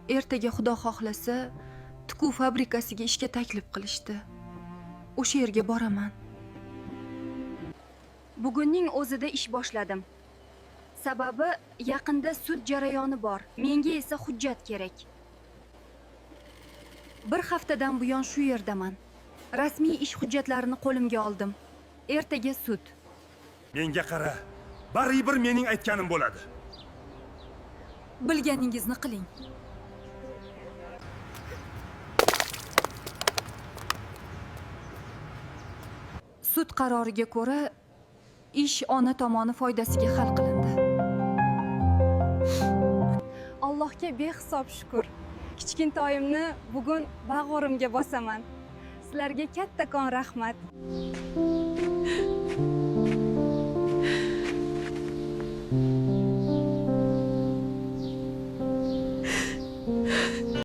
Ertaga Xudo xohlasa, tikuv fabrikasiga ishga taklif qilishdi. O'sha yerga boraman. Bugunning o'zida ish boshladim. Sababi yaqinda sud jarayoni bor. Menga esa hujjat kerak. Bir haftadan buyon shu yerdaman. Rasmiy ish hujjatlarini qo'limga oldim. Ertaga sud. Menga qara. Baribir mening aytganim bo'ladi. Bilganingizni qiling. Sud qaroriga ko'ra, ish ona tomoni foydasiga hal qilindi. Allohga behisob shukur. Kichkintoyimni bugun bag'rimga bosaman. Sizlarga kattakon rahmat.